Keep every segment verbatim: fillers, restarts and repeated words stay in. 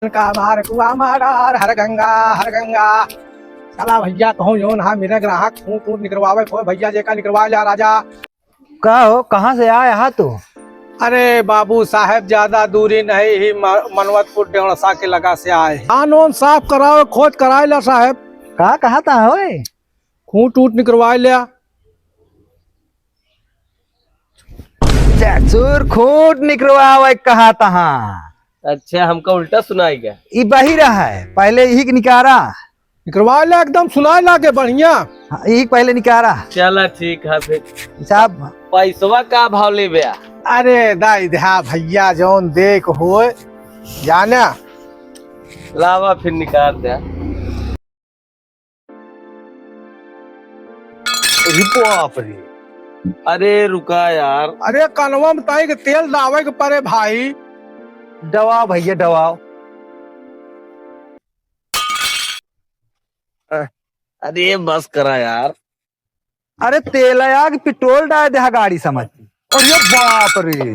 का मार कुआ मार, हर गंगा, हर गंगा। चला भइया, कहूँ जौन हा मेरा ग्राहक खूंट ऊंट निकरवावे, कोई भइया जेका निकरवा ल्या राजा। का हो, कहाँ से आए हा तू? अरे बाबू साहेब, ज्यादा दूरी नहीं ही, म-, मनवतपुर डेढ़सा के लगा से आए हैं। कान ओन साफ कराओ, खोज कराए ला साहेब। का कहत हा होए? खूंट ऊंट निकरवाए ल्या। ससुर खूंट निकरवावे कहत हा। अच्छा, हमका उल्टा सुनाई गया। ई बहिरा है, पहले यही के निकारा। निकरवा ले, एकदम सुनाए लागे बढ़िया। हाँ, यही पहले निकारा। चला ठीक है फिर। साहब। पैसवा का भाव लेबे? अरे दाई द्या भइया, जौन देख होए जाना। लावा फिर निकार द्या। अरे बाप रे। अरे रुका यार। अरे कनवा में ताई के तेल डावे के परे भाई। दबाओ भइया, दबाओ। अरे बस करा यार। अरे तेल आग पेट्रोल डाल दे हा गाड़ी समझ। अरे बाप रे।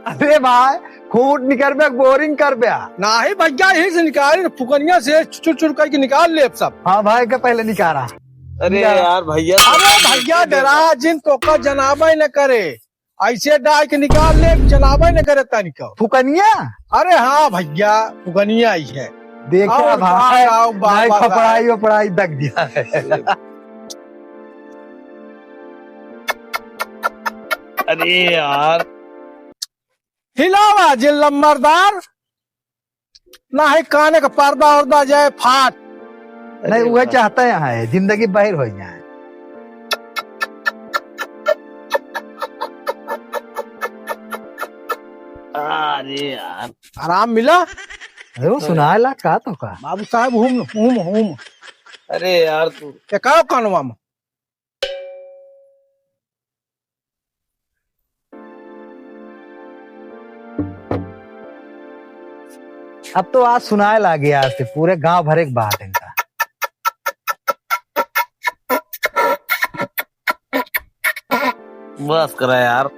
अरे भाई, खूंट निकरबे, बोरिंग करबे। नाही भइया, यही से निकाल, फुकनिया से चुर चुर करके निकाल ले सब। हाँ भाई, के पहले निकारा। अरे निकारा। यार भइया, अरे भइया, डरा जिन, तोका जनाबे न करे, ऐसे डाल के निकाल ले, जनाबे न करे तनिको। फुकनिया? अरे हाँ भइया, फुकनिया ही है। देखा और भाई, का, का, बा-, नहीं बा-, खपड़ाई वपड़ाई दग दिया है। अरे यार। हिलावा जिन लम्बरदार, नाही काने का पर्दा उर्दा जाए फाट। नहीं, अरे वह वाह। चाहता है, हाँ, जिंदगी बाहर हो जाए। अरे यार। आराम मिला? अरे वो सुनाए ला का तो का? बाबू साहेब, हुम, हुम, हुम। अरे यार तू। ये का कानवा में? अब तो आज सुनाए लागे, आज से पूरे गांव भरे के बात इनका। बस करा यार।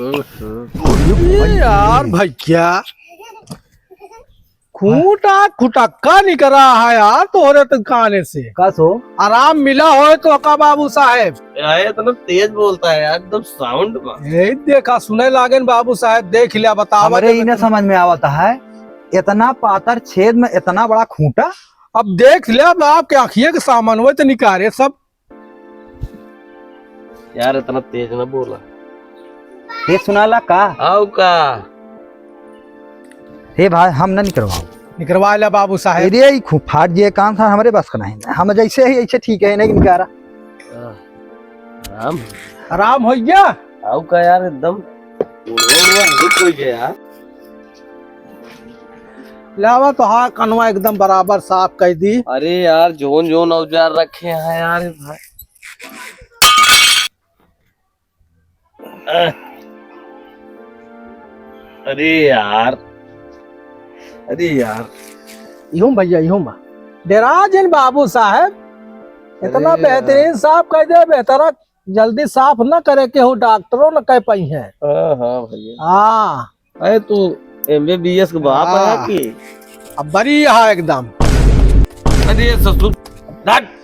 ये यार भइया, खूंटा खुटक्का निकरा है यार तोहरे तो काने से। का सो? आराम मिला होए तो का बाबू साहेब? यार इतना तेज बोलता है यार, एकदम साउंड में। ए देखा, सुने लागेन बाबू साहेब, देख लिया, बतावा हमरे तो ही ना समझ में आवत है, इतना पातर छेद में इतना बड़ा खूंटा। अब देख लिया, अब आपके आँखिए के सामान हुए तो निकारे सब। यार, इतना तेज ना बोला। ये सुनाला का? आओ का? हे भाई, हम ना निकरवाओ। निकरवा ला बाबू साहेब। अरे, ई खूब फाट जे काम था, हमरे बस का नहीं। हम जैसे ही ऐसे ठीक है, नहीं निकारा। आराम। आराम हो गया? आओ का यार, एकदम उड़वा हुआ हिट हो गया यार। लावा तो हाँ, कनवा एकदम बराबर साफ कर दी। अरे यार, जोन जोन औजार रखे हैं यार भाई। अरे यार, अरे यार। यूं भैया, यूं बा। डेरा जिन बाबू साहेब, इतना अरे यार। बेहतरीन साफ कर दे, बेहतरा जल्दी साफ न करे के हो, डॉक्टरों न कह पाई हैं। हाँ, हाँ भैया। हाँ। अरे तू एमबीबीएस के बाप है हाँ। कि? अब बड़ी यहाँ एकदम। अरे ससुर, हट।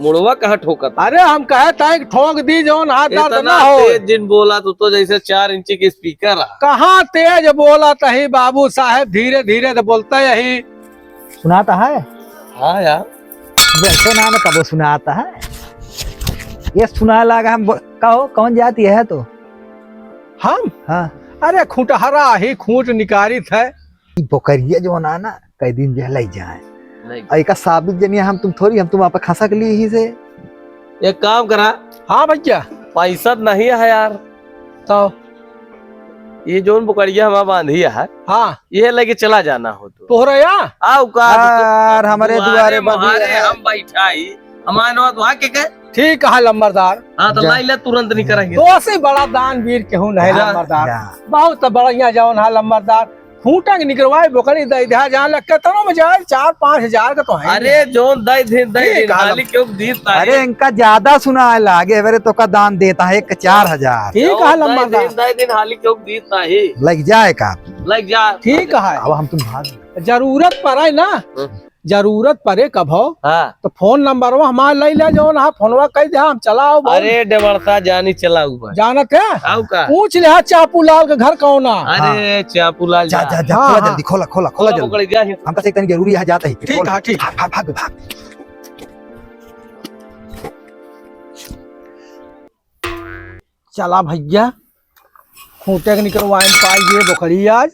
मुड़वा कहाँ ठोकत? अरे हम कहे ताई कि ठोक दी जौन हाथ दर्द इतना ना हो। तेज जिन बोला तू तो जैसे चार इंची के स्पीकर है। कहाँ तेज बोला तही बाबू साहेब, धीरे धीरे तो बोलता यही। सुनाता है? हाँ यार। वैसे ना, ना कबो सुनाता है। ये सुना लगा हम बो-, कहो, कौन जाति है तो? हम? हाँ। अरे, खुटहरा ही खूंट निकारित है। ई बोकरिया जो ना, ना, कई दिन जे लई जाए। नहीं। आ, एका साबित जनिया हम तुम थोड़ी, हम तुम आप खसक ली ही से। एक काम करा। हाँ भैया। पैसा तो नहीं है यार। तो? ये जोन बोकरिया हमारा बांधी है। हाँ। ये लेके चला जाना हो तो। तोहरा या? आओ का? यार, हमरे दुआरे दुआरे बंधी हमारे है। हम बैठा ही। हमारे नवा दुआ के कहे? ठीक है लंबरदार। हाँ, तो जा। लाई ले, तुरंत नहीं करेंगे। तो से बड़ा दानवीर केहू नहीं जा, लंबरदार। जा। बहुत बढ़िया जौन है लंबरदार। खूंटा के निकरवाई बोकरी दइ द्या, जहाँ लग के तनो में जाए, चार पाँच हजार का तो है। अरे, जौन दइ दिन, दइ ठीक दिन, है, हाली क्यों दीत ना अरे, है? इनका ज्यादा सुनाए लागे, अरे, तोका दान देता है एक चार हजार। ठीक है, जौन लम्बा दइ दिन, दा। दइ दिन, हाली क्यों दीत ना है? लग जाए का? लग जा। ठीक है। अब हम तुम भाग। जरूरत पड़े ना, हम्म। जरूरत पड़े कभो, हाँ। तो फोन नंबरवा हमार लइ ले, जौन हाँ फोनवा कइ द्या, हम चला आउब। अरे डेमरता जानी चला आउब। जानत है? आउ का? पूछ ले, हाँ, चापू लाल के घर कौना? अरे हाँ। चापू लाल जा, जा। जा, जा, हाँ, खोला हाँ। जल्दी, खोला, खोला, खोला खोला जल्दी। पकड़ गया है। हमका से एक तनी जरूरी है, जात ही। ठीक है, ठीक। भाग, भाग, भाग, भाग। चला भइया, खूंटे के निकरवाइन पाई ये बोकरी आज।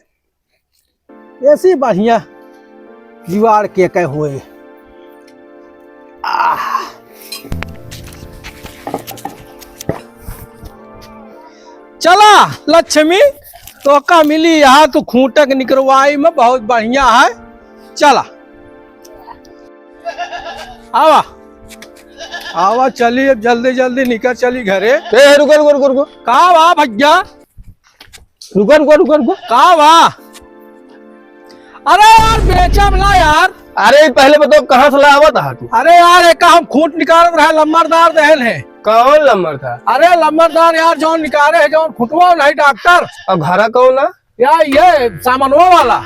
ऐसी बढ़िया जुगाड़ के के होए। आह। चला लक्ष्मी, तोका मिली यहाँ, तू खूंटे के निकरवाई में बहुत बढ़िया है। चला। आवा, आवा, चली, अब जल्दी जल्दी निकर चली घरे। ए, रुको, रुको, रुको, रुको। का बा भइया? रुको, रुको, रुको, रुको। का बा? अरे यार, बेचब ना यार। अरे, पहले बताओ, कहाँ से लावत हा तू? अरे यार, एक हम खूंट निकारत रहे, लम्बरदार देहल है। कौन लम्बर था? अरे लम्बरदार यार, जौन निकारे है, जौन खुटवा नहीं डॉक्टर। और घरा कौन ना? यार, ये सामनवा वाला।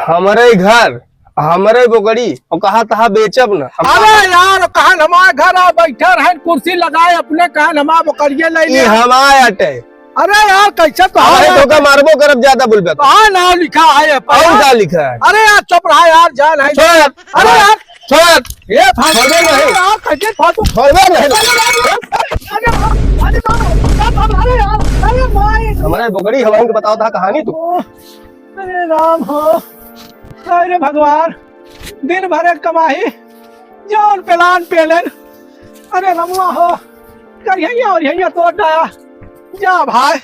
हमरे घर, हमरे बोकरी, और कहा तहा बेचब ना। हम अरे यार, कहन हमारे घर आ बैठे रहन, कुर्सी लगाए अपने, कहन हमार बोकरिये ले ई ले। हमार अटे। अरे यार, कैसे तो हमारे हमार धोखा मारबो करब, ज्यादा बोलबे तो। कहाँ नाम लिखा है ये पर? और का लिखा है? अरे यार, चुप रहा यार, जान है। छोड़। अरे यार। छोड़। ये फांस छोड़बे नहीं। यार, कैसे फांस? छोड़बे नहीं। अरे यार, अरे यार, अरे यार, अरे यार, अरे यार, अरे भाई। हमारे बोकरी हवाई के बताओ था कहानी तू। अरे राम हो, अरे भगवान, दिन भर एक कमाई, जौन पेलान पेलन, अरे रमुआ हो, करिहैया और यहिया तोड़ डाया। जा भाई,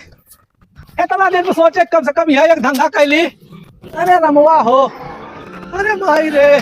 इतना दिन में सोचे कम से कम यह एक धंधा कैली। अरे रमुआ हो, अरे माई रे।